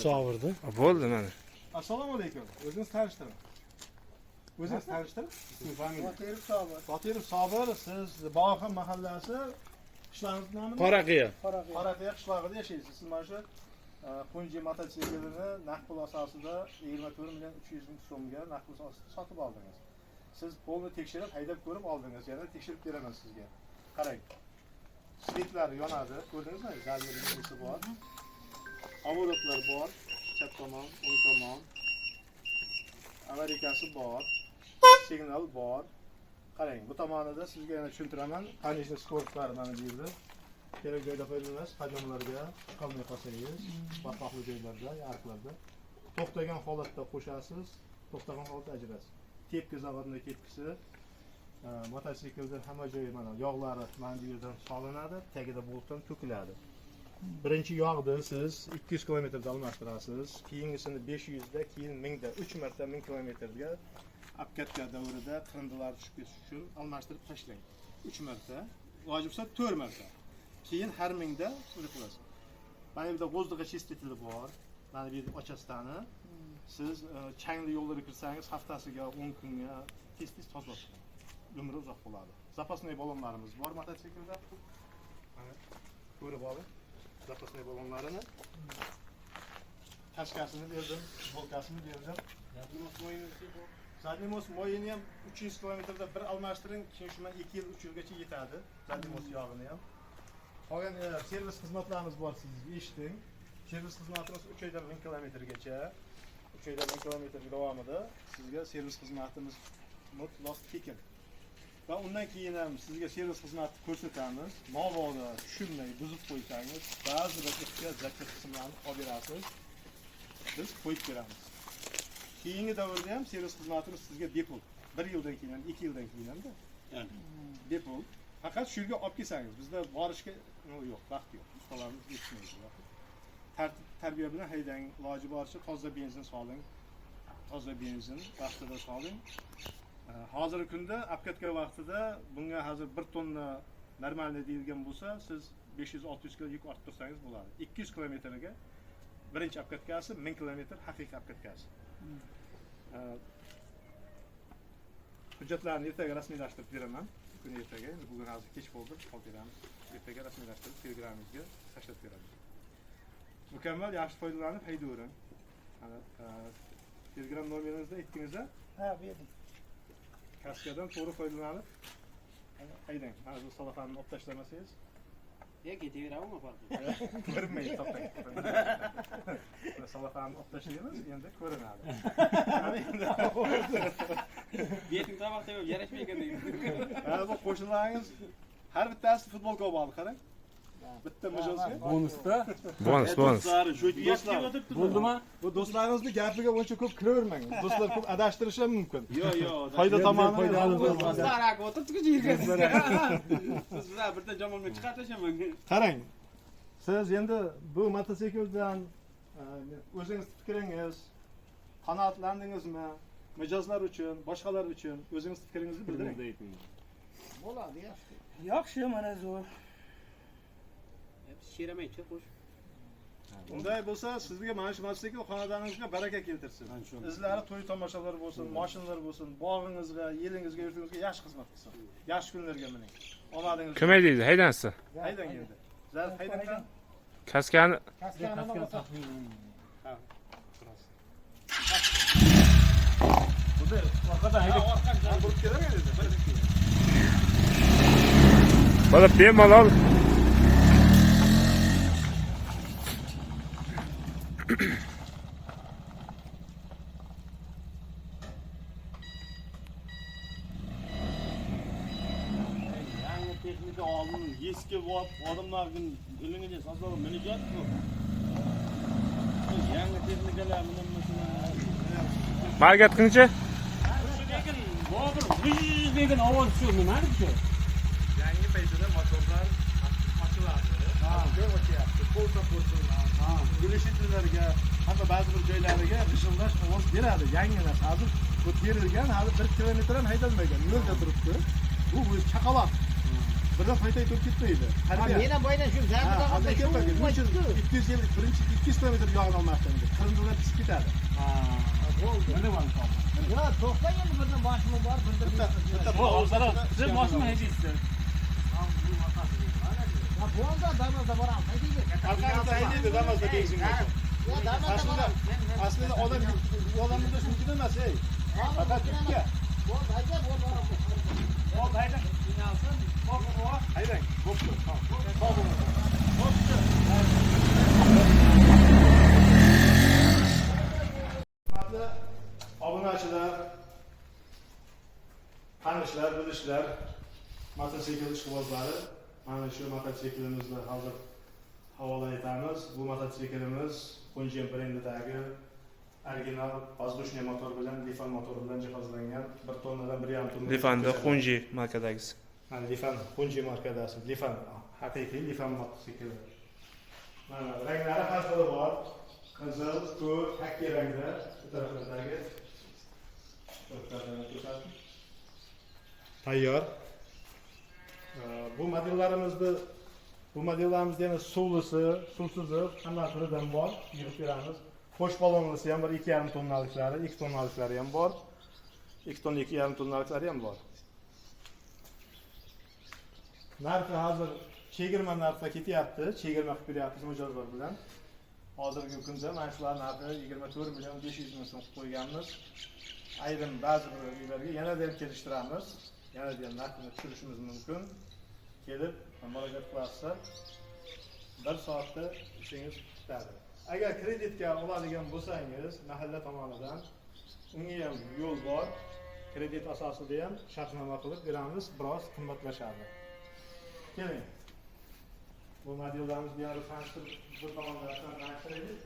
Sobirda. Bo'ldi mana. Assalomu alaykum. O'zingiz tanishtiring. O'zingiz tanishtiring. Ismi familiya. Botirov Sobir. Botirov Sobir, siz Bog'xon mahallasi qishlog'ingiz nomi? Qoraqiya. Qoraqiya. Qoraqiya qishlog'ida yashaysiz. Siz mana shu Xunji mototsiklini naqd pul asosida 24 million 300 ming so'mga naqd pul asosida sotib oldingiz. Siz polni tekshirib, haydab ko'rib oldingiz. Yana tekshirib beraman sizga. Qarang. Svetlar yonadi, ko'rdingizmi? Zadniy liniyasi bor. Oborotlar bor, chap tomon, o'ng tomon. Avarikasi bor. Signal bor. Qarang, bu tomonida sizga yana tushuntiraman. Конечный скоростьlari mana bu yerda. Kerak joyda foydalanasiz, qadamlarga chiqolmay qolsangiz, botqoqli joylarda, ariqlarda to'xtagan holatda qo'shasiz, to'xtagan holatda ajrasiz. Tepki zavodni tepkisi, mototsiklda hamma joyi mana yog'lari mana bu yerdan solinadi, tagida boltdan to'kiladi. Birinchi yog'ni siz 200 kilometrda almashtirasiz, keyingisini 500 da, keyin 1000 da, 3 marta 1000 kilometrga обкатка davrida qirindilar tushib ketishi uchun almashtirib tashlang. 3 marta, iloji bo'lsa 4 marta. Keyin har 1000 da uni qilasiz. Mana bu yerda воздухоочиститель bor. Mana bu yerda ochasitani. Siz changli yo'llarga kirsangiz haftasiga 10 kunga tez-tez tozalab turing. Umri uzoq bo'ladi. Запасной ballonlarimiz bor mototsiklda. Mana ko'rib oling. Запасной ballonlarini. Kaskasini berdim, futbolkasini berdim. Задний мост moyini ham 300 kilometrda bir almashtiring, keyin shu bilan 2 yil, 3 yilgacha yetadi. Задний мост yog'ini ham. Qolgan servis xizmatlarimiz bor, siz eshiting. Servis xizmatimiz 3 oydan 1000 kilometrgacha. 3 oydan 1000 kilometr davomida sizga servis xizmatimiz mutlaq tekin. Va undan keyin ham sizga servis xizmati ko'rsatamiz. Mabodo tushunmay buzib qo'ysangiz, ba'zi bir ehtiyot zapchast qismlarni olib berasiz. Biz qo'yib beramiz. Keyingi davrda ham servis xizmatimiz sizga bepul. 1 yildan keyin ham, 2 yildan keyin hamda. Bepul. Faqat shu yerga olib kelsangiz, bizda borishga yo'q, vaqt yo'q. Ustalarimiz yetishmaydi. Tartib tarbiya bilan haydang, iloji boricha toza benzin soling. Toza benzin vaqtida soling. Hozirgi kunda обкатка vaqtida bunga hozir 1 tonna нормальный deyilgan bo'lsa, siz 500-600 kilo yuk orttirsangiz bo'ladi. 200 kilometrga birinchi обкатка si, 1000 kilometr haqiqiy обкатка si. Hujjatlarni ertaga rasmiylashtirib beraman. Bugun ertaga, endi bugun hozir kech bo'ldi, olib beramiz. Ertaga rasmiylashtirib Telegramingizga tashlab beramiz. Mukammal yaxshi foydalanib haydavering. Mana Telegram nomeringizni aytdingiz-a? Ha, berdim. Kaskadan to'g'ri foydalanib haydang. Mana bu salofanni olib tashlamasangiz Ya ketaveradimi farqi? ko'rinmaydi topang. Salofanni olib tashlaymiz, endi ko'rinadi. Mana endi Beting tomoqda yo'q, yarashmay ekan deydi. Mana bu qo'shnilaringiz har bittasi futbolka olib oldi, qarang. Bitta mijozga. Bonusda. Bonus, bonus. Do'stlar, Bo'ldimi? bu do'stlaringizni gapiga uncha ko'p kiravermang. Do'stlar ko'p adashtirishi ham mumkin. Yo'q, yo'q. Foyda tomoni foydali Do'stlar aka o'tiribdi yerga. Siz bizlar birdan jamoamga chiqarib tashlaman. Qarang. Siz endi bu mototsikldan o'zingiz fikringiz, qanoatlandingizmi? Mijozlar uchun, boshqalar uchun o'zingiz fikringizni bildiring. Bo'ladi, yaxshi. Yaxshi, mana zo'r. Shiramaychi qo'sh. Unday bo'lsa, sizga mana shu mototsikl xonadoningizga baraka keltirsin. Izlari to'y tomoshalar bo'lsin, mashinalar bo'lsin, bog'ingizga, yelingizga, yurtingizga yaxshi xizmat qilsin. Yaxshi kunlarga mining. Omadingiz. Ko'mak deydi, haydansiz. Haydang endi. Zarif haydang. Kaskani Kaskani olsa. Orqadan haydab. Burib kelar edi. bola bemalol Yangi texnika oldin eski bo'lib, odamlarning ilingiga sozlab minijat-ku. Yangi texnikalar minilmasini. Margat qilingchi. Shu lekin Bobur g'ij degan ovoz shu nima shu? Yangi paytida motorlar ochiladi. Joy ochyapti. Polka qo'shilgan. Глушительlarga, hatto ba'zi bir joylariga g'ijillash ovoz beradi. Yangi narsa. Hozir bu terilgan, hali 1 kilometr ham haydalmagan. Yo'lda turibdi. Bu o'zi chaqaloq. Birdan hayday turib ketmaydi. Men ham boydan shu Ha, hozir aytyapman, 250 birinchi 200 kilometr yog'ini almashtirdi. Qirindilar tushib ketadi. Bo'ldi. Yo, to'xtang endi, birdan boshim bor, birdan Bitta Siz mashina haydaysiz. Ha, bo'ldi, Damazda boramiz. Haydaydi. Arqangizda haydaydi, Damazda benzinga. Yo, Damazda boramiz. Aslida odam odamda mumkin emas, ey. Faqat yukka. Bo'ldi, hayda, bo'ldi, boramiz. Bo'ldi, haydang. Haydang. Bo'pti. Sog' bo'ling. Bo'pti. Hurmatli obunachilar, tanishlar, bilishlar, mototsikl ishqibozlari, mana shu mototsiklimizni hozir havola etamiz. Bu mototsiklimiz Honda brendidagi original воздушный motor bilan, Lifan motori bilan jihozlangan 1 tonnadan 1,5 tonna. Lifan'da Honji markadagisi. Mana Lifan Honda markadasi, Lifan haqiqiy Lifan mototsikli. Mana ranglari har xili bor. Qizil, ko'k, hakki rangda bu taraflardagi. Tayyor. Bu modellarimizni yana suvlisi, suvsizi hamma turidan bor, yig'ib beramiz. Qo'sh balonlisi ham bor, 2,5 tonnaliklari, 2 tonnaliklari ham bor. 2 tonna, 2,5 tonnaliklari ham bor. Narxi hozir chegirma narxda ketyapti, chegirma qilib beryapmiz mijozlar bilan. Hozirgi kunda mana shular narxi 24 million 500 ming so'm qilib qo'yganmiz. Ayrim ba'zi bir uylarga yanada ham kelishtiramiz, yanada ham narxini tushirishimiz mumkin. Kelib murojaat qilsa 1 soatda ishingiz bitadi. Agar kreditga oladigan bo'lsangiz, mahalla tomonidan unga ham yo'l bor. Kredit asosida ham shartnoma qilib beramiz, biroz qimmatlashadi. Keling. Bu modellarimizni yana tanishtirib, bir tomondan tanishtiraylik.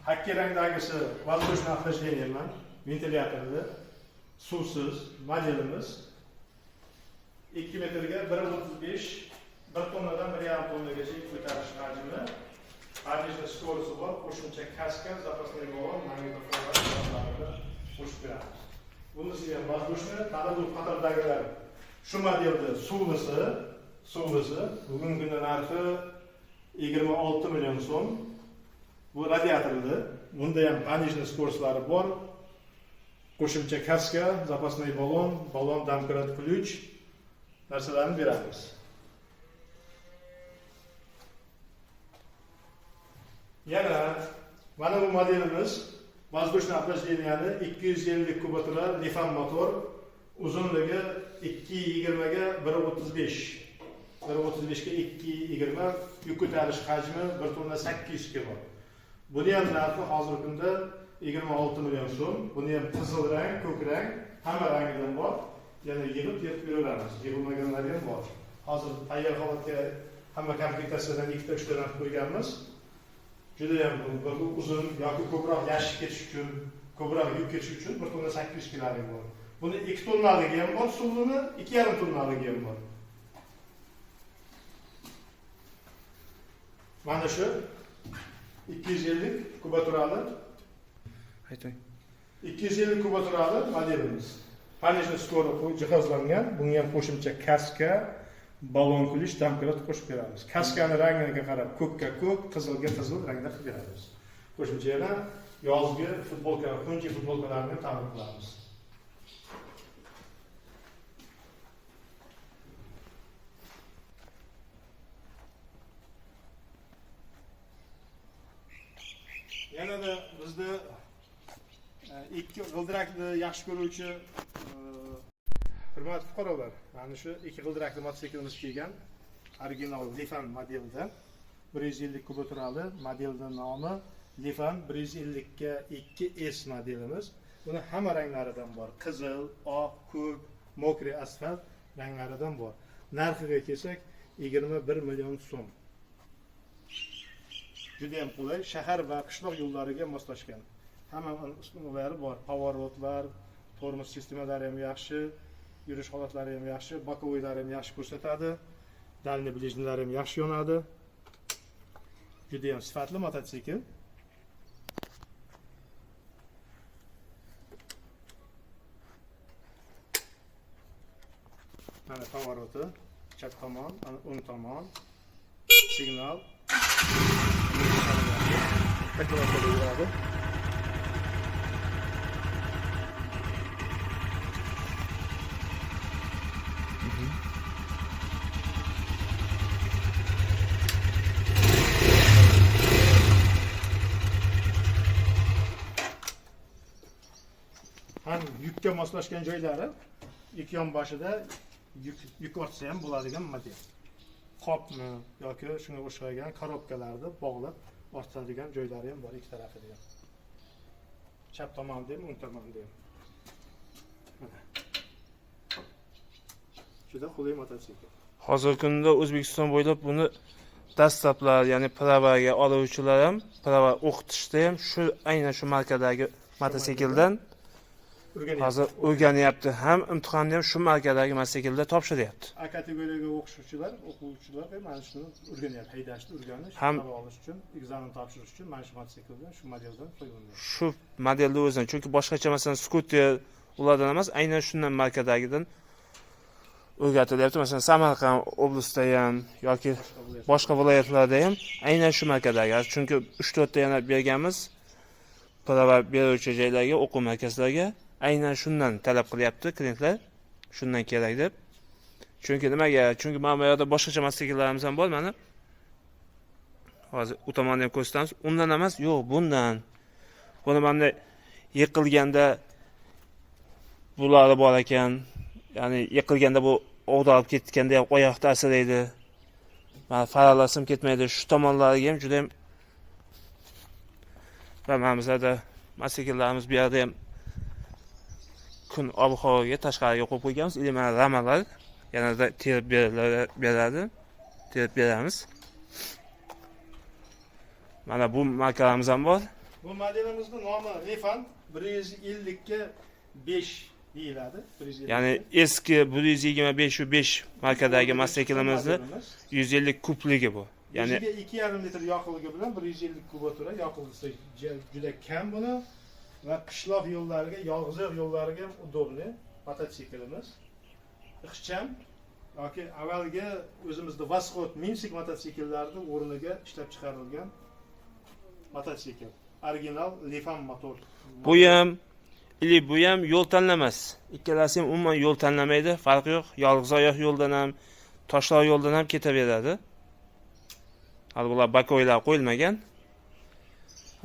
Hakki rangdagisi воздушное охлаждение bilan ventilyatorli, suvsiz modelimiz. 2 metrga 1,35, 1 tonnadan 1,5 tonnagacha yuk ko'tarish hajmi. Hajmda skorisi bor, qo'shimcha kaska, zapasnoy balon, magnitofonlar qo'shib beramiz. Bunisi ham воздушный, tanazzul qatordagilar shu modelda suvlisi bugungi kunda narxi 26 million so'm. Bu radiatorli, bunda ham пониженный skorslari bor. Qo'shimcha kaska, zapasnoy balon, balon domkrat ключ narsalarni beramiz. Yana mana bu modelimiz воздушное охлаждение 250 kubatura Lifan motor, uzunligi 2.20 ga 1.35. 1.35 ga 2.20, yuk ko'tarish hajmi 1 tonna 800 kilo. Buni ham narxi hozirgi kunda 26 million so'm. Buni ham qizil rang, ko'k rang, hamma rangidan bor. Yana yig'ib terib beraveramiz. Yig'ilmaganlari ham bor. Hozir tayyor holatga hamma komplektatsiyadan 2 ta 3 tadan qo'yganmiz. Juda ham bu uzun yoki ko'proq yashik ketish uchun, ko'proq yuk ketish uchun 1 tonna 800 kiloligi bor. Buni 2 tonnaligi ham bor, suvini 2,5 tonnaligi ham bor. Mana shu 250 kubaturali. Ayting. 250 kubaturali modelimiz. Пониженный skori jihozlangan. Bunga ham qo'shimcha kaska, balon kulish, domkrat qo'shib beramiz. Kaskani rangiga qarab ko'kka ko'k, qizilga qizil rangda qilib beramiz. Qo'shimcha yana yozgi futbolka, xunji futbolkalarni ham ta'min qilamiz. Yanada bizda ikki g'ildirakni yaxshi ko'ruvchi hurmatli fuqarolar, mana shu ikki g'ildirakli mototsiklimiz kelgan. Original Lifan modelida 150 kubaturali modelning nomi Lifan 150 ga 2S modelimiz. Buni hamma ranglaridan bor. Qizil, oq, ko'k, mokri asfalt ranglaridan bor. Narxiga kelsak 21 million so'm. Juda ham qulay, shahar va qishloq yo'llariga moslashgan. Hamma uskunalari bor, поворотlar, tormoz sistemalari ham yaxshi, yurish holatlari ham yaxshi, bokovoylari ham yaxshi ko'rsatadi, дальний ближнилari ham yaxshi yonadi. Juda ham sifatli mototsikl. Mana поворот i, chap tomon, mana o'ng tomon, signal. Knopkada yuradi. Ham yukka moslashgan joylari, ikki yon boshida yuk ortsa ham bo'ladigan model. Qopni yoki shunga o'xshagan korobkalarni bog'lab ortadigan joylari ham bor ikki tarafida ham. Chap tomonda ham, o'ng tomonda ham. Mana. Juda qulay mototsikl. Hozirgi kunda O'zbekiston bo'ylab buni dastlablar, ya'ni права ga oluvchilar ham, права o'qitishda ham shu, aynan shu markadagi mototsikldan O'rganyapti. Hozir o'rganyapti, ham imtihonni ham shu markadagi mototsiklda topshiryapti. A kategoriyaga o'qishuvchilar, o'quvchilar ham mana shuni o'rganyapti, haydashni o'rganish, Ham- права olish uchun, экзамен topshirish uchun mana shu mototsikldan, shu modeldan foydalanyapti. Shu modelni o'zidan, chunki boshqacha, masalan, skuter ulardan emas, aynan shundan markadagidan o'rgatilyapti. Masalan, Samarqand oblastida ham yoki Boshqa viloyat. Boshqa viloyatlarda ham aynan shu markadagi. Chunki 3-4 ta yana berganmiz права beruvchi joylarga, o'quv markazlariga, aynan shundan talab qilyapti klientlar, shundan kerak deb. Chunki nimaga? Chunki mana bu yerda boshqacha mototsikllarimiz ham bor, mana hozir u tomonni ham ko'rsatamiz. Undan emas, yo'q, bundan. Buni mana yiqilganda bulari bor ekan, ya'ni yiqilganda bu og'darib ketganda ham oyoqda asraydi, mana faralasim ketmaydi, shu tomonlariga ham juda ham. Va mana bizlarda mototsikllarimiz bu yerda ham kun ob havoga tashqariga qo'yib qo'yganmiz или mana ramalar yanada terib beradi, terib beramiz. Mana bu markalarimiz ham bor. Bu modelimizni nomi Lifan 150 ga 5 deyiladi. 150. Ya'ni eski 125 5 markadagi mototsiklimizni Modelimiz. 150 kubligi bu, ya'ni Yuziga 2,5 litr yoqilg'i bilan 150 kubatura yoqilg'isi juda kam buni va qishloq yo'llariga, yolg'izoq yo'llariga ham удобный mototsiklimiz. Ixcham yoki avvalgi o'zimizda Восход, Minsk mototsikllarni o'rniga ishlab chiqarilgan mototsikl. Original Lifan motor. Bu ham или bu ham yo'l tanlamas, ikkalasi ham umuman yo'l tanlamaydi, farqi yo'q, yolg'iz oyoq yo'ldan ham, toshloq yo'ldan ham ketaveradi. Hali bular боковой lar qo'yilmagan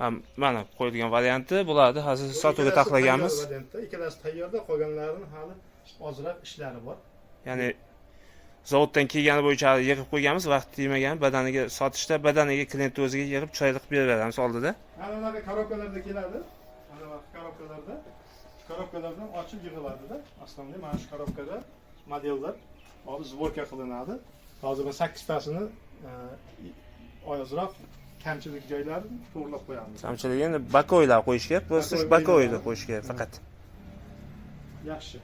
ham, mana qo'yilgan varianti. Bularni hozir Bu sotuvga ikkalasi taxlaganmiz. tayyor variantda, ikkalasi tayyorda, qolganlarini hali ozroq ishlari bor. Ya'ni zavoddan kelgani bo'yicha hali yig'ib qo'yganmiz, vaqt tegmagan badaniga sotishda, badaniga klientni o'ziga yig'ib, chiroyli qilib beraveramiz oldida. Mana bunaqa korobkalarda keladi. Mana bu korobkalarda. Shu korobkalardan ochib yig'iladida. Aslida mana shu korobkada modellar hozir сборка qilinadi. Hozir biz 8 tasini ozroq kamchilik joylarini to'g'rilab qo'yamiz. Kamchiligi endi боковой lar qo'yish kerak, просто shu Боковой боковой ni qo'yiladi. Qo'yish kerak faqat. Yaxshi.